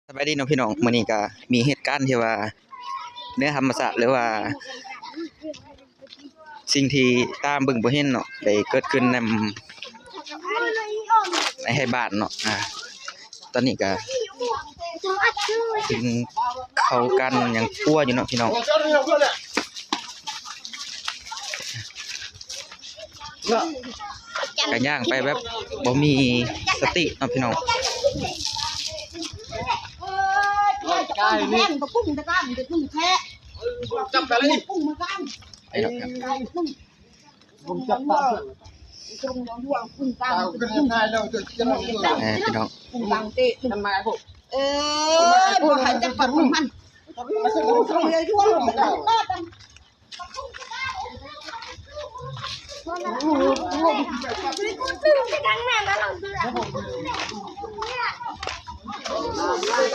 ສະບາຍດີເນາະພີ່ນ້ອງ, ມື້ນີ້ກະມີເຫດການທີ່ວ່າເໜືອທຳມະຊາດ ຫຼືວ່າສິ່ງທີ່ຕາເບິ່ງບໍ່ເຫັນເນາະ ໄດ້ເກີດຂຶ້ນນຳໃນໄຮ່ບ້ານເນາະ. ອາ ຕອນນີ້ກະເປັນເຂົ້າກັນຫຍັງຄົວຢູ່ເນາະພີ່ນ້ອງ. ກະຍ່າງໄປແບບບໍ່ມີສະຕິເນາະພີ່ນ້ອງ. ໄປເນາະ ພີ່ນ້ອງ. ເອີ ບໍ່ໃຫ້ຈັບປາກມັນ. ເ